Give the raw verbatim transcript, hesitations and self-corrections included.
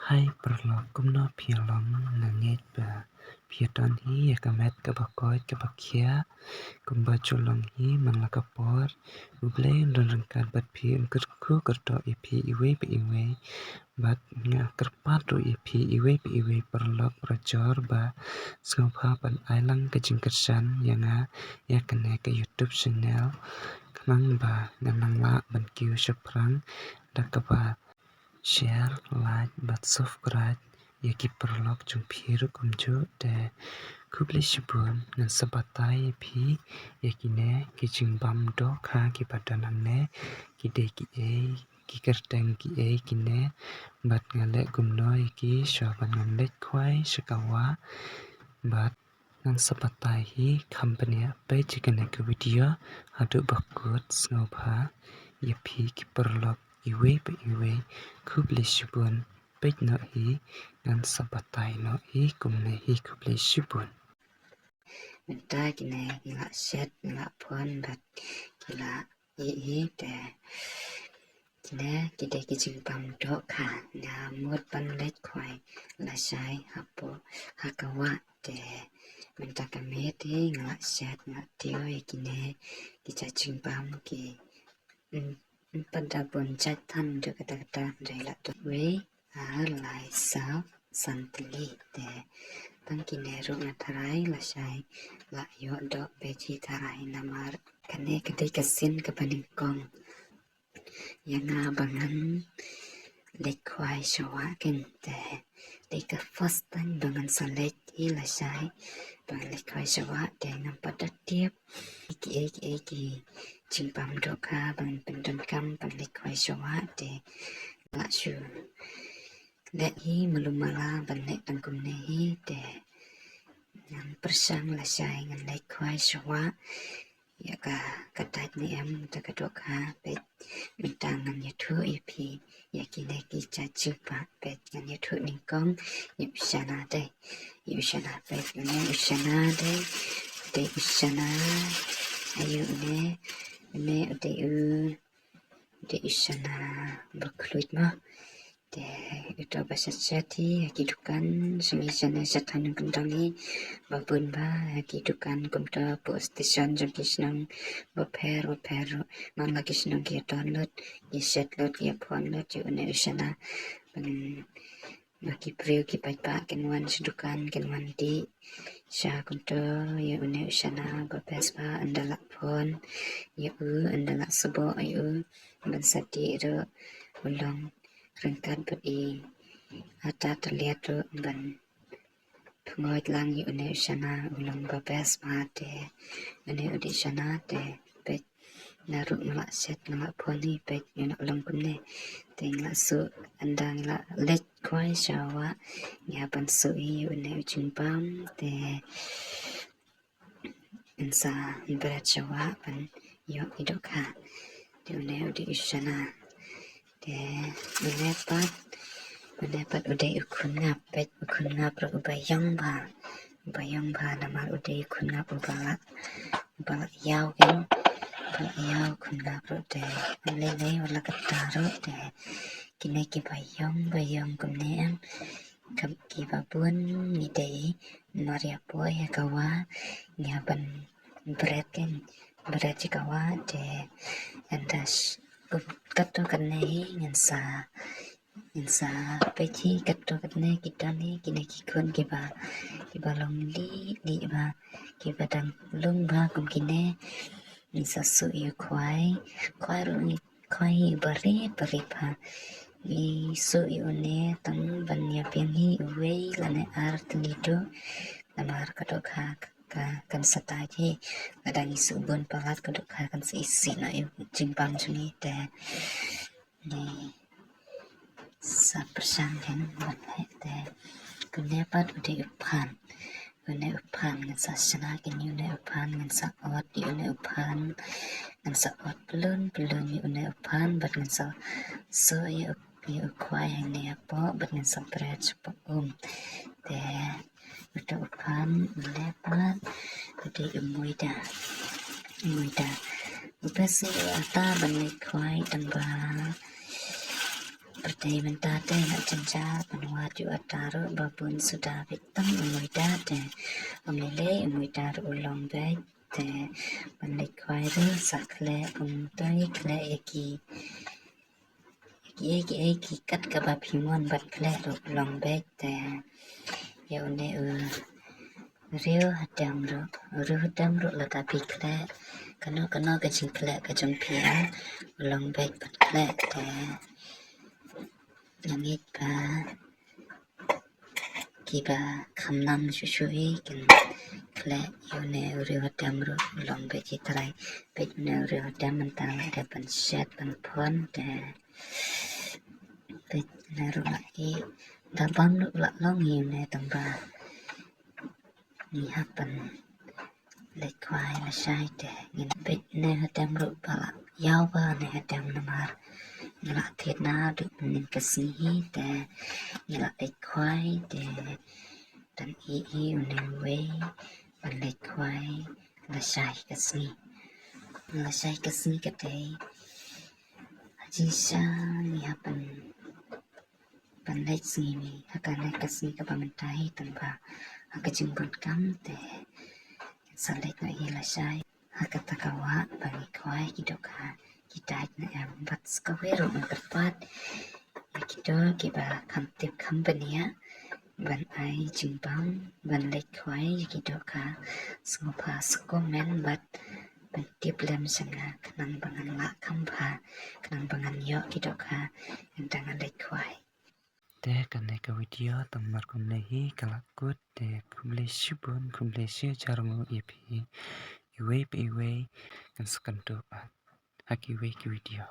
Hai paralok, kumno phi ïa long? Nga ngeit ba phi ïa don hi ïa ka met kaba koit kaba khiah kumba ju long hi man la ka por. U Blei un don ryngkat bad phi, un kyrkhu kyrdoh ïa phi iwei pa iwei. Bad nga kyrpad ruh ïa phi iwei pa iwei paralok parajor ba sngewbha ban ai lang ka jingkyrshan ïa nga ïa kane ka YouTube channel, khnang ba ngan nang lah ban kiew shaphrang da kaba share, like bad subscribe ïa ki paralok jong phi ruh kumjuh. Te khublei shibun, ngan sa batai ïa phi ïa kine ki jingbam dohkha kiba don hangne, ki dei kiei, ki kyrteng kiei kine, bad nga leh kumno ïa ki, shuwa ban ngan leit khwai sha ka wah. Bad ngan sa batai hi, kham pynïaid peit ïa kane ka video haduh ba kut. Sngewbha ïa phi ki paralok iwei pa iwei, khublei shibun. Peit noh hi, ngan sa batai noh hi kumne hi, khublei shibun. Mynta kine ki la shet, ki la phon bad ki la ïeh hi. Te kine ki dei ki jingbam dohkha, nga mut ban leit khwai lashai hapoh ha ka wah. Te mynta ka miet hi nga la shet, nga la tiew ïa kine ki jait jingbam ki, mm, mm, pat da bun jait than, jong kata kata dei la tuh wei, ar, lai, saw, san tylli. Te tang kine ruh nga tharai lashai la ïoh doh beit hi tharai, namar kane ka dei ka sien kaba nyngkong ïa nga ba ngan leit khwai sha wah. Kane te dei ka first time ba ngan sa leit hi lashai, ba ngan leit khwai sha wah. Te ngam pat da tip kiei kiei ki jingbam dohkha ba ngan pyndonkam ban leit khwai sha wah. Te la shu leh hi malu mala ban leh tang kumne hi. Te ngan pyrshang lashai ngan leit khwai sha wah ïa ka, ka dait ne em da ka dohkha. Peit mynta ngan ïathuh ïa phi ïa kine ki jait jingpah. Peit ngan ïathuh nyngkong ïa u shana dei, ïa u shana. Peit une u shana dei, dei u shana. Ayu une, une u dei u, dei u shana ba khluit mo. Te uto ba shet shet hi ha ki dukan, sha ngi shane sha thaiñ kyndong hi ba bun bha, ha ki dukan kumta, post station jong ki shnong bapher bapher ruh, man la ki shnong ki ïa don lut, ki shet lut, ki ïa phon lut ïa une u shana. Ban, ba ki briew ki paidbah kin wan sha dukan, kin wan dih sha kumta ïa une u shana ba best bha, ynda lah phon ïa u, ynda lah sboh ïa u ban sa dih ruh, u long ryngkat bad i ata tylliat ruh ban pyngoid lang ïa une u shana, u long ba best bha. Te une u dei u shana. Te peit nga ruh nga lah shet, nga lah phon hi, peit une u long kumne. Te nga lah suh, ynda nga lah leit khwai sha wah, nga ban suh hi ïa une u jingbam. Te ngan sa bret sha wah ban ïoh i dohkha. Te une u dei u shana. Te une pat, une pat u dei u khun ngap. Peit u khun ngap ruh uba ïong bha, uba ïong bha, namar u dei u khun ngap uba lah, uba lah ïaw keiñ, uba lah ïaw u khun ngap ruh. Te ym lei lei wat la katta ruh. Te kine kiba ïong, ba ïong kumne em, kiba bun ngi dei mar ïa poi ha ka wah, ngi hap ban bret keiñ, bret ïa ka wah. Te ynda katto katne hi ngan sa, ngan sa peit hi katto katne ki don hi kine ki khun kiba, kiba long lieh lieh bha, kiba dang lung bha kum kine. Ngan sa suh ïa u khwai, khwai ruh ngi khwai hi barit barit bha. Ngi suh ïa une tang ban ïa biang hi uwei lane ar tylli duh, namar ka dohkha ka, kan sa tait hi. Lada ngi suh bun palat ka dohkha kan sa isih noh ïa u jingbam jong ngi. Te ngi sa pyrshang keiñ ban heh. Te une pat u dei u phan. Une u phan ngan sa shna keiñ ïa une u phan, ngan sa ot ïa une u phan, ngan sa ot pyllun pyllun ïa une u phan bad ngan sa suh ïa u, ïa u khwai hangne hapoh bad ngan sa bret shapoh um. Te uto u phan, une pat u dei u moida. U moida u best hi u ata ban leit khwai tang ba Pyrthei mynta te nga jynjar ban wad ïa u ata ruh ba bun suda beit tam u Muida te. Ym lei lei u Muida ruh u long beit te ban leit khwai ruh sa khleh um toi khleh ïa ki. Ïa ki ei ki ei ki kat kaba phi mon bad khleh ruh u long beit te. Ïa une u riew hadem ruh, u riew hadem ruh lada phi khleh kano kano ka jingkhleh ka jong phi ah u long beit bad khleh te. Nga ngeit ba kiba kham nang shuh shuh hi kin khleh ïa une u riew hadem ruh u long beit hi trai. Beit une u riew hadem mynta la dep ban shet ban phon te. Beit une ruh la ih da bam ruh la long hi une tang ba ngi hap ban leit khwai lashai te. Ngin beit une hadem ruh ba la ïaw ba une hadem namar ngi la thied na duh mynnin ka sngi hi te ngi la leit khwai te. Tang ih hi une uwei ban leit khwai lashai ka sngi. Lashai ka sngi ka dei ha jingshisha ngi hap ban ban leit sngi mi ha kane ka sngi kaba mynta hi tang ba ha ka jingbun kam te sa leit noh hi lashai ha kata ka wah ba ngi khwai ki dohkha ki dait ne em bad sa kawei ruh nga kyrpad ïa kito kiba kham tip kham bniah ban ai jingbam ban leit khwai ïa ki dohkha. Sngewbha sa comment bad ban tip lem sha nga khnang ba ngan lah kham bha khnang ba ngan ïoh ki dohkha ynda ngan leit khwai. Te kane ka video tang mar kumne hi ka la kut te khublei shibun khublei shihajar nguh ïa phi iwei pa iwei kan sa kynduh ha kiwei ki video.